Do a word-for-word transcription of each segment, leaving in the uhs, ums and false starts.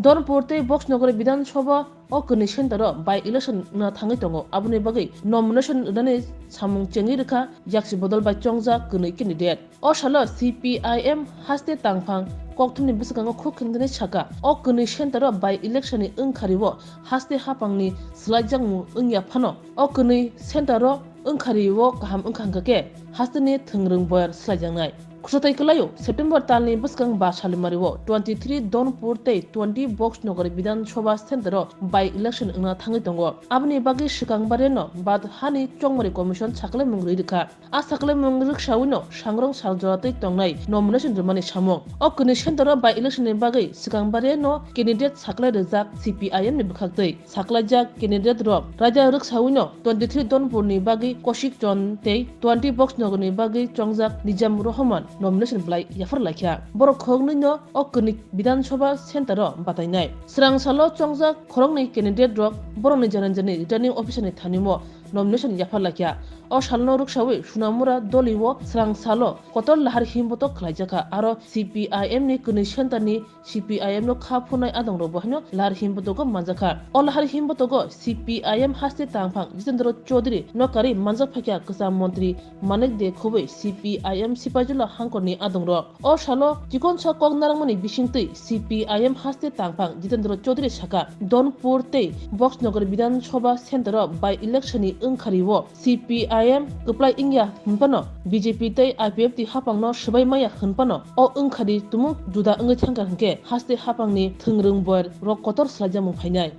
Donpur tei Boxnogori Bidhan Sabha o kwnwi center o by election wngna thangwi tongo. Aboni bagwi nomination rwnani samung chengwi rwkha yaksi bodol bai chongjak kwnwi candidate. O salo C P I M haste tangphang kokthumni bwskango khuk khengdini saka, o kwnwi center o by election ni wngkhari o haste hapangni swlaijakmung wngya phano o kwnwi center o wngkhari o kaham wngkha hwnkhe hasteni thwngrwng boyar swlaijaknai. Khwsatai kwlaio, September talni bwskang ba salimari o twenty three Donpur tei twenty Boxnogori Bidhan Sabha center o by election wngna thangwi tongo. Aboni bagwi swkang bareno bat hani chongmari commission saklaimung rwi rwkha. A saklaimung rwksaui no sangrong saljora tei tongnai nomination rwmani samung. O kwnwi center o by election ni bagwi swkang bareno candidate saklai rwjak C P I M ni bwkhaktwi. Saklaijak candidate rok raida rwksaui no twenty three Donpur ni bagwi Kosik Chon tei twenty Boxnogor ni bagwi chongjak Nijam Rohman nomination bwlai yaphar laikha. Borok khoknwi no o kwnwi Bidhan Sabha center o batainai. Swrang salo chongjak khoroknwi candidate rok borokni jani jani returning officer ni thani o nomination yaphar laikha. O salno rwksaui Sunamura doli o swrang salo kotor lahar himbotok khlaijakha, aro C P I M ni kwnwi center ni C P I M no kha phunai adongrok bo haino lahar himbotogo manjakha. O lahar himbotogo C P I M haste tangphang Jitendra Chaudhary no karwi manjak phaikha kwcham montri Manik De khobwi C P I M Sipaijala hangkorni adongrok. O salo chikonsa kok narwkmani bisingtwi C P I M haste tangphang Jitendra Chaudhary saka, Donpur tei Boxnogor Bidhan Sabha center o by election ni wngkhari o C P I M kwplai wngya hwnphano B J P tei I P F T hapangno swbai maya hwnphano o wngkhari tumung juda wngwi thangkha hwnkhe haste hapangni thwngrwng boyar rok kotor swlaijakmung phainai.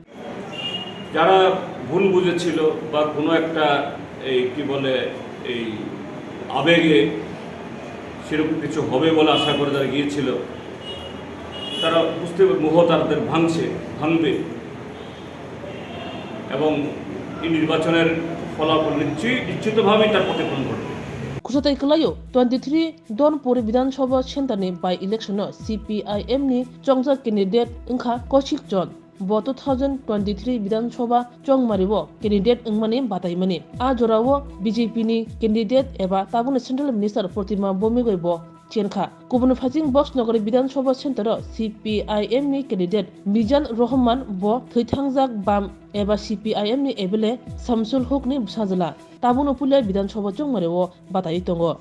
যারা ভুল বুঝেছিল বা কোনো একটা এই কি বলে এই আবেগে সেরকম কিছু হবে বলে আশা করে যারা গিয়েছিল, তারা বুঝতে মোহ তাদের ভাঙছে, ভাঙবে। এবং এই নির্বাচনের ফলাফল নিশ্চয়ই, নিশ্চিতভাবেই তার প্রতিফলন ঘটবে। Khwsatai kwlaio twenty three Donpur Bidhan Sabha center ni by election o C P I M ni chongjak candidate wngkha Kosik Chon. Bo two thousand twenty three Bidhan Sabha chongmari o candidate wngmani bataimani. A jora o B J P ni candidate eba tabukni central minister Protima Bomigoi bo chenkha. Kubun phaising Boxnogori Bidhan Sabha center o C P I M ni candidate Mijan Rohman bo thwithangjak bam eba C P I M ni M L A Samsul Huk ni bwsajwla. Tabukno puila Bidhan Sabha chongmari o bataiwi tongo.